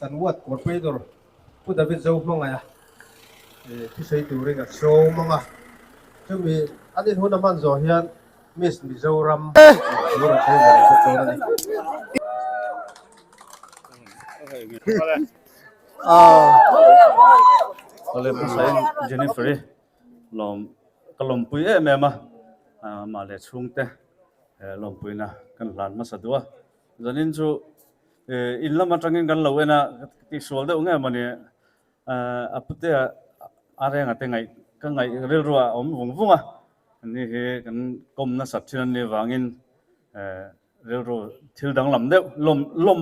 Kan Ward Corporator Pu David Zohmangaiha thusawi turin a sawm ang a, chumi an inhun a hman zawh hian Miss Mizoram tur an sawi ve leh bawk dawn a ni. Awle hmasain Jennifer-i lawm ka lawmpui em em a, amah leh chhungte lawmpuina kan hlan hmasa duh a, zanin chu in lam atangin kan lo en a, tihsual deuh nge mawni a putea a renga te ngaih ka ngaih rilru a awm vung vung a, ani hi kan kawm nasat thin an nih vangin rilru thil danglam deuh lawm lawm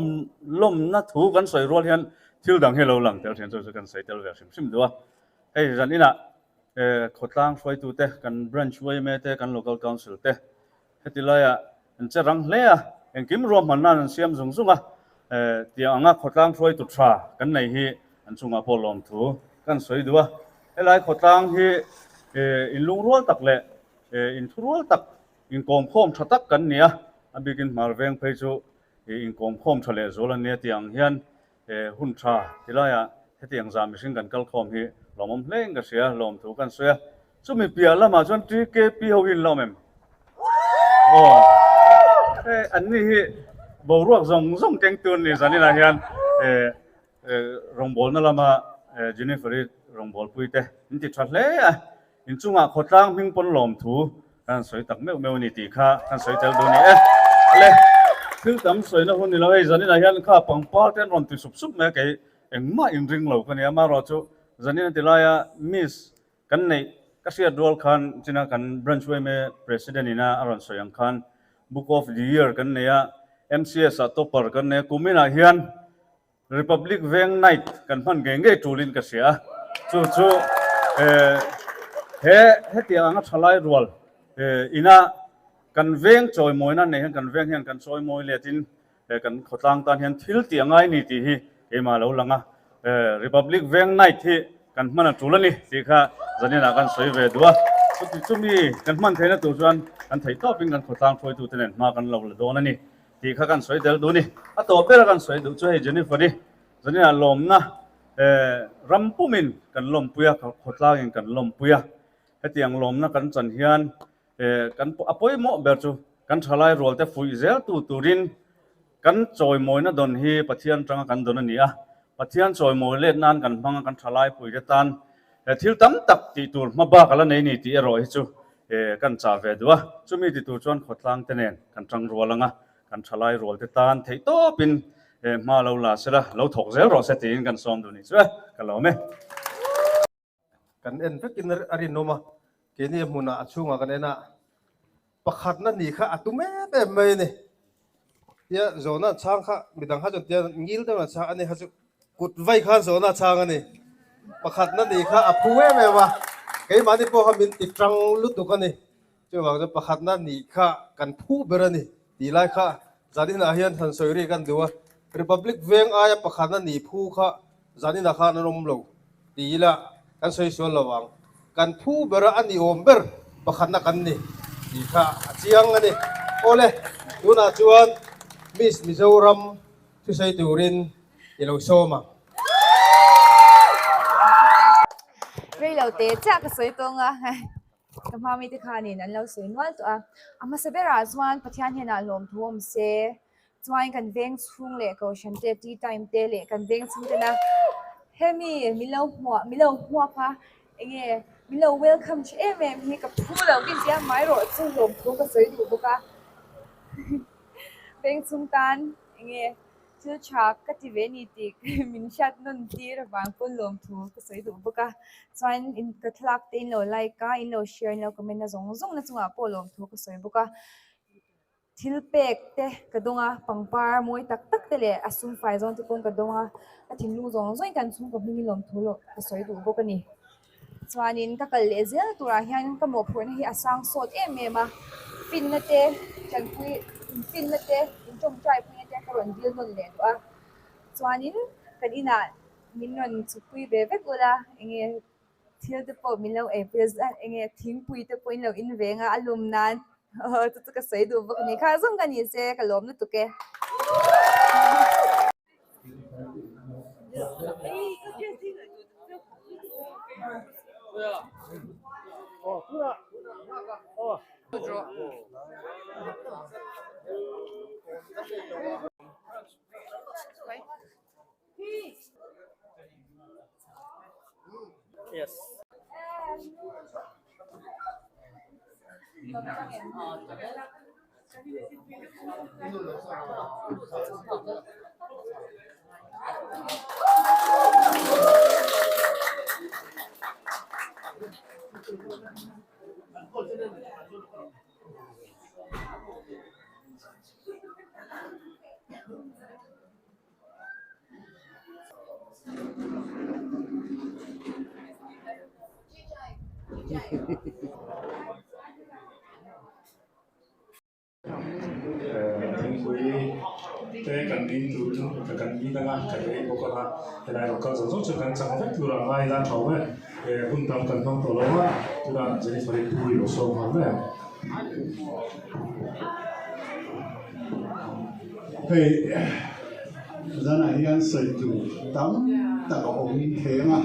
lawmna thu kan sawi rual hian thil dang hi lo lang tel thin chu chu kan sawi tel ve hrim hrim duh a, hei zan inah khawtlang hruaitute kan branch yma te kan local council te Heti laiah an che rang hle a, engkim ruahman nan an siam zung zung a, tiang anga khawtlang hruaitu tha kan nei hi an chungah pawh lawmthu kan sawi duh a. Helai khawtlang hi inlungrual tak leh inthurual tak, inkawmkhawm tha tak kan ni a, a bikin hmar veng phei chu inkawmkhawm tha lehzual a nia tiang hian He hun tha ti laiah hetiang zah mihring kan kal khawm hi lawmawm hle in ka hria, lawmthu kan sawi a. Chumi piah lamah chuan TKP ho hi an la awm em? Aw, he anni hi boruak zawng zawng kengtu an ni zaninah hian rawngbawlna lama Jennifer-i rawngbawlpui te an ti tha hle a. Inchungah khawtlang hming pawn lawmthu kan sawi tak meuh meuh a ni tih kha kan sawi tel duh a ni e. Le, thil tam sawina hun ni lo hei zaninah hian kha pangpar te an rawn ti sup sup mai a kei engmah inring lo ka ni a, amaherawhchu zanin a ti laia miss kan neih ka hriat rual khan china kan branch yma president ina a rawn sawi ang khan book of the year kan nei a, MCS ah topper kan nei a, kuminah hian Republic Veng Night kan hman ngei ngei tulin ka hria a, chu chu he hetiang anga thalai rual ina kan veng chawimawina nei hian kan veng hian kan chawimawi letin kan khawtlang tan hian thil tih a ngai ni tih hi keimah a lo lang a, Republic Veng Night hi kan hman a tul a ni tih kha zaninah kan sawi ve duh a, chuti chumi kan hman theihna tur chuan kan theih tawpin kan khawtlang hruaitute nen hma kan lo la dawn a ni. Tih kha kan sawi tel duh a ni. A tawp bera kan sawi duh chu hei Jennifer-i zaninah lawmna ram pumin kan lawmpui a, khawtlangin kan lawmpui a. Hetiang lawmna kan chan hian kan a pawimawh ber chu kan thalai rualte fuih zel tu turin kan chawimawina dawn hi Pathian atanga kan dawn a ni a. Pathian chawimawi let nan kan hmang a, kan thalai puite tan thil tam tak tih tur hma bak a la nei ni tih erawh hi chu kan chah ve duh a. Chumi ti tur chuan khawtlang te nen kan tang rual ang a, kan thalai rual te tan theih tawpin hma lo la sela, lo thawk zel rawh se tiin kan sawm duh ni chu e, ka lawm e. Kan en vekin a rinawm a, keini a hmunah a chhungah kan en a, pakhatna ni kha a tum em em mai a ni. Tia zawhna an chhang kha midang kha chuan tia ngil deuh an chhang a ni kha chu kut vai khan zawhna a chhang a ni. Pakhatna ni kha a phu em em a, keimahni pawh kha min ti tang lutuk a ni. Chuvang chuan pakhatna ni kha kan phu ber a ni tih lai kha zaninah hian han sawi ri kan duh a, Republic veng aia pakhatna ni phu kha Zaninah khan an awm lo ti ila kan sawi sual lo ang. Kan phu bera a ni awm ber pakhatna kan ni tih kha a chiang a ni. Awle, tunah chuan Miss Mizoram thusawi turin i lo sawm ang. Rei lo te chiah ka sawi tawng a, ka hma mite khanin an lo sawi nual tawh a. A hmasa berah chuan Pathian hnenah lawmthu awm se. Chuan kan veng chhung leh kohhran te tea time te leh kan veng chhung tena hemi min lo hmuah min lo hmuak a enge min lo welcome tha em em hi ka phu lo bik zia mai rawh chu hlawm thu ka sawi duh bawk a veng chhung tan enge thil tha ka ti ve ni tih min hriat nawn tir avang pawn lawm thu ka sawi duh bawk a chuan in ka thlalak te in lo like a in lo share in lo comment a zawng zawng na chungah pawh lawm thu ka sawi bawk a. Thil pek te ka dawng a, pangpar mawi tak tak te leh a sum fai zawn te pawh ka dawng a, ka thinlung zawng zawngin kan chhungkaw hmingin lawmthu loh ka sawi duh bawk a ni. Chuanin ka kal leh zel turah hian ka mawhphurhna hi a sang sawt em em a, finna te tanpui finna te intawngtai puina te ka rawn dil nawn leh duh a, chuanin kan inah min rawn chhukpui ve vek ula enge. Thil te pawh min lo ei pui a zan enge thingpui te pawh in lo in veng a a lum nan chu chu ka sawi duh bawk a ni kha zawng ka ni se ka lawm lutuk e. Thingpui te kan in tur chu kan in anga kan ei bawk anga helai rawn kal zawng zawng chu kan chang vek tur a ngai ila tho e hun tam kan hmang tawh lo a tunah Jennifer i pu i lo sawm nghal mai ang. Hei zanah hian sawi tur tam tak a awm thei ang a,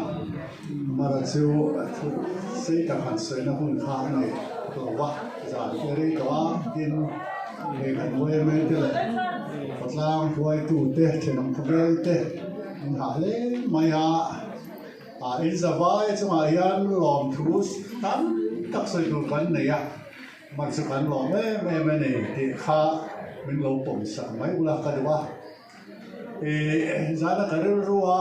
mara chu sei tak han sawina hun kha a nei tawh va, zan te rei tawh a, tin hei kan yma te leh khawtlang hruaitute thenawm khawvel te an hah hle mai a, ah in zavai chungah hian lawmthu tam tak sawi tur kan nei a. Hman chu kan lawm em em a ni tih kha min lo pawm sak mai ula ka duh a. Ih zana ka rilru a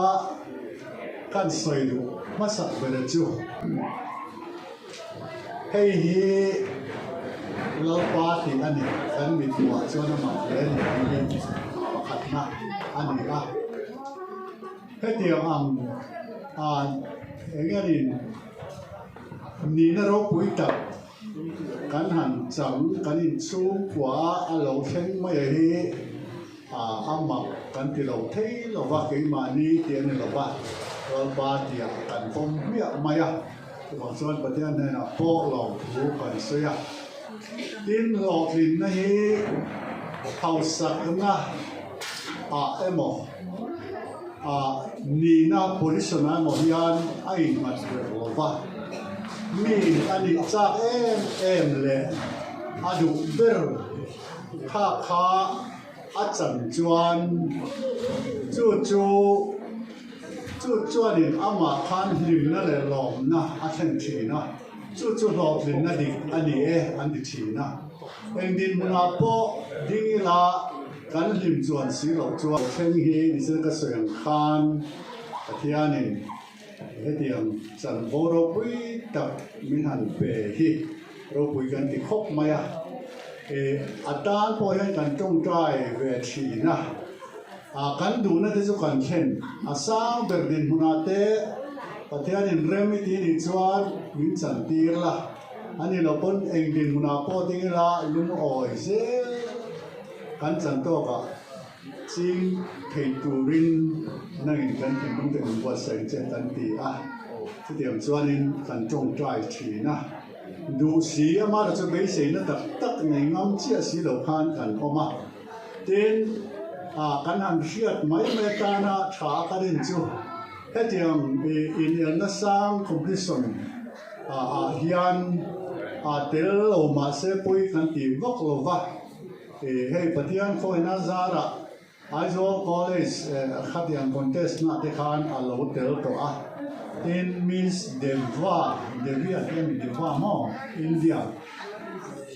kan sawi duh hmasak ber chu hei hi Lalpa tih a ni, kan mithmuhah chuan amah hle a ni tih hi pakhatna a ni a. Hetiang ang eng nge nin nihna ropui tak Kan han chang kan inchhungkua a lo thleng mai a hi a mak kan ti lo thei lo va, keimahni tih a ni lo va, Lalpa tihah kan pawm hmiah mai a, chuvang chuan Pathian hnenah pawh lawmthu kan sawi a. Tin, hlawhtlinna hi hausakna ah emaw nihna position ah emaw hian a innghat ber lo va. Mi a nih chak em em leh a duh ber kha kha a chan chuan chu chu chu chuanin amah khan hlimna leh lawmna a thlen thin a, chu chu hlawhtlinna dik a ni e an ti thin a. Eng dinhmunah pawh ding ila kan hlim chuan si loh chuan thleng hi nichina ka sawi ang khan Pathianin Hetiang chanvo ropui tak min han pe hi ropui kan ti khawp mai a, e a tan pawh hian kan tawngtai ve thin a, a kan duhna te chu kan thlen a sang ber dinhmunah te Pathianin rem i tih nih chuan min chantir la, a ni lo pawn eng dinhmunah pawh ding ila lungawi zel kan chan tawkah. Ching thei turin nangin kan thinlung te min buatsaih che kan ti a, chutiang chuanin kan tawngtai thin a. Duh si amah chu beiseina tak tak nei ngam chiah si lo khan kan awm a. Tin, ah kan han hriat mai mai atana tha a ka rin chu hetiang inelna sang competition ah hian ah tel lo mahse pawi kan ti vak lo va. Hei Pathian khawina zarah Aizawl College khatiang contest na te khan a lo tel tawh a, tin Miss Deva, Devi a ti a mi Deva maw India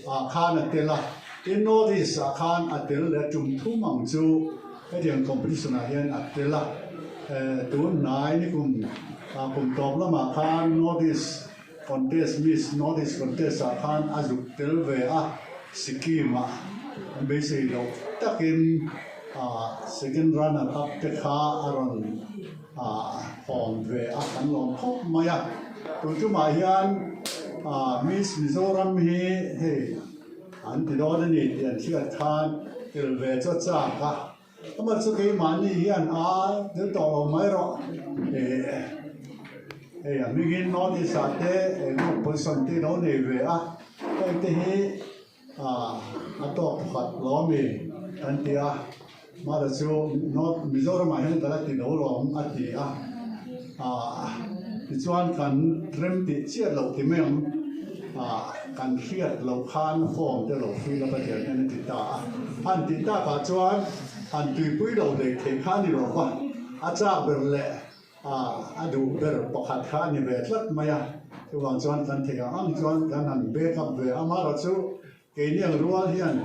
ah khan a tel a, tin North East ah khan a tel leh a tum thum ang chu hetiang competition ah hian a tel a, tun hnai nikum kum tawp lamah khan North East Contest Miss North East Contest ah khan a zuk tel ve a, Sikkim ah an beisei loh takin second runner up te kha a rawn hawn ve a, kan lawm khawp mai a. Tun tumah hian Miss Mizoram hi hei an ti dawn a ni tih an hriat khan tel ve chu a chak a, amah chu keimahni hian a tel tawh lo mai rawh hei a hmingin North East ah te eng position te lo nei ve a heng te hi a tawk pakhat lo ami kan ti a mahse chu North Mizoram ah hian ka la ti lo lawm a ti a. Tichuan kan rem tih chiah loh ti mai ang ah kan hriat loh khan form te lo fill up a tiang hian a ti ta a. Han tih takah chuan han tuipui lo lei theih kha a ni lo va, a chak ber leh a duh ber pakhat kha a ni ve tlat mai a. Chuvang chuan kan theih ang ang chuan kan han back up ve a, amaherawhchu Keini ang rual hian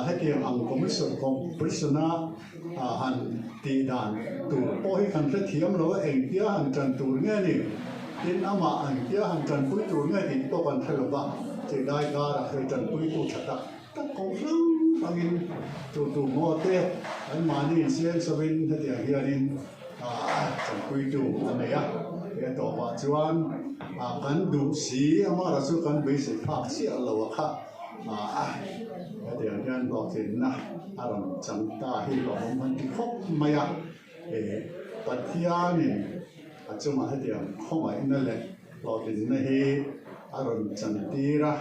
hetiang ang commission competition a han tih dan tur pawh hi kan hrethiam lo a, engtia han tan tur nge ni? Tin, amah engtia han tanpui tur nge tih pawh kan hre lo va, chei lai karah hei tanpuitu tha tak tak kawng hrang hrangin tu tu maw te anmahni insiam sawiin hetiang hianin tanpuitu a nei a, he a tawpah chuan kan duh si amara chu kan beisei phak chiah lo a kha hetiang hian hlawhtlinna a rawn chang ta hi hlawhawm han ti khawp mai a, Pathianin a chungah hetiang khawngaihna leh hlawhtlinna hi a rawn chantir a,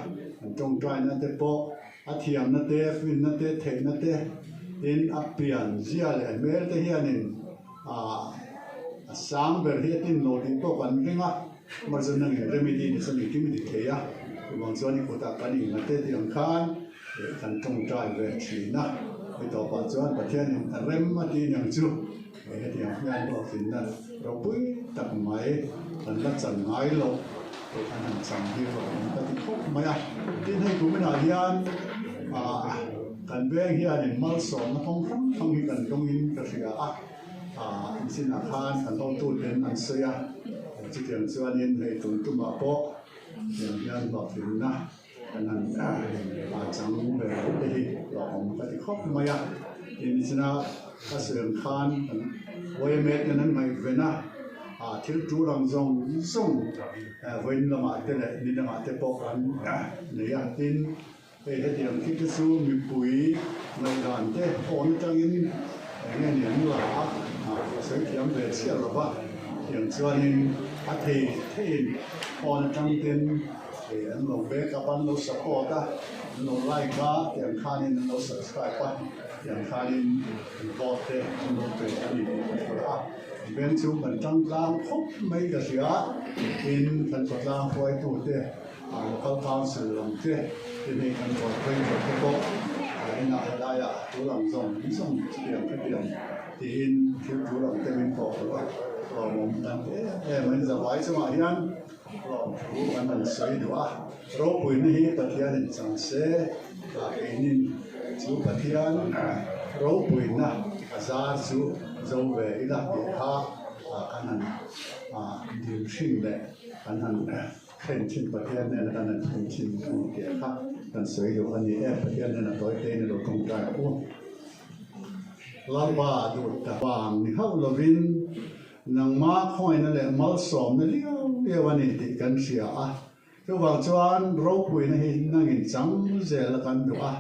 an tawngtaina te pawh a thiamna te, finna te, theihna te tin a pian zia leh hmel te hianin a sang ber hi a tin lo tih pawh kan ring a, amaherawhchu nangin remedy ni chuan engkim i ti thei a, chuvang chuan i kutah kan innghat e tih ang khan kan tawngtai ve thin a, hei tawpah chuan Pathianin a rem a ti niang chu hetiang hian hlawhtlinna ropui tak mai kan la chan ngai loh. Hei an han chang hi rawh awm ka ti khawp mai a, tin hei kuminah hian ah kan veng hianin malsawmna kawng hrang hrang hi kan dawngin ka hria a, ah insinah khan kan hotuten an sawi a, chutiang chuanin hei tum tumah pawh tiang hian hlawhtlinna kan han ah chang ve loh te hi hlawhawm ka ti khawp mai a, tin inchina ka sawi ang khan kan yma ten an ngaihven a. Thil tul ang zawng zawng vawiin lamah te leh ni dangah te pawh an nei a, tin hei hetiang khi te chu mipui ngaihdan te awn atangin eng nge ni an la a, a sawi thiam ve chiah lo va, tiang chuanin a thei theiin awn atang ten an lo back up a, an lo support a, an lo like a, tiang khanin an lo subscribe a, tiang khanin an vote te an lo pe a ni tih ka hria a. Veng chu kan tang tlang khawp mai ka hria, tin kan khawtlang hruaitute local council lam te tin hei kan rawn phei tawh te pawh inah helaiah tul ang zawng zawng chutiang khatiang tiin thil tul ang te min pawh duh a, lawmawm kan ti em em a, zavai chungah hian lawmthu kan han sawi duh a, ropuina hi Pathianin chang se keinin chu Pathian ropuina a zar chu zo ve ila tih kha kan han dil thin leh kan han thlen thin Pathian hnena kan han thlen thin a ni tih kha kan sawi duh a ni e. Pathian hnena tawi te in a lo tawngtai a u. Lalpa duh ta vang ni hauh lovin nangma khawngaihna leh malsawmna liau liau a ni tih kan hria a. Chuvang chuan ropuina hi nangin chang zel a kan duh a,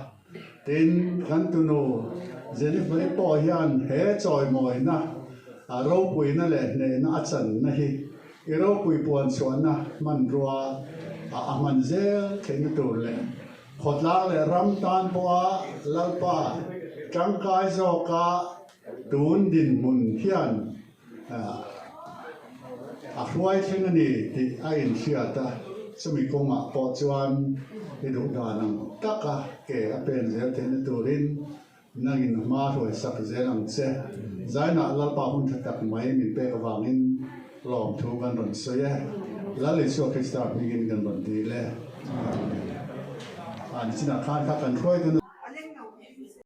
tin kan tunu Jennifer-i pawh hian he chawimawina ropuina leh hnehna a channa hi i ropui puan chhuahna hmanrua a hman zel theihna tur leh khawtlang leh ram tan pawha Lalpa tangkai zawka tun dinhmun hian A hruai thleng a ni tih a inhriat a, chumi kawngah pawh chuan i duh dan ang taka ke a pen zel theihna turin nangin hma hruai sak zel ang che. Zainah Lalpa hun tha tak mai min pek avangin lawmthu kan rawn sawi e. Lal Isua Krista hmingin kan rawn dil e. Amen. Nichinah khan kha kan hruai tuna.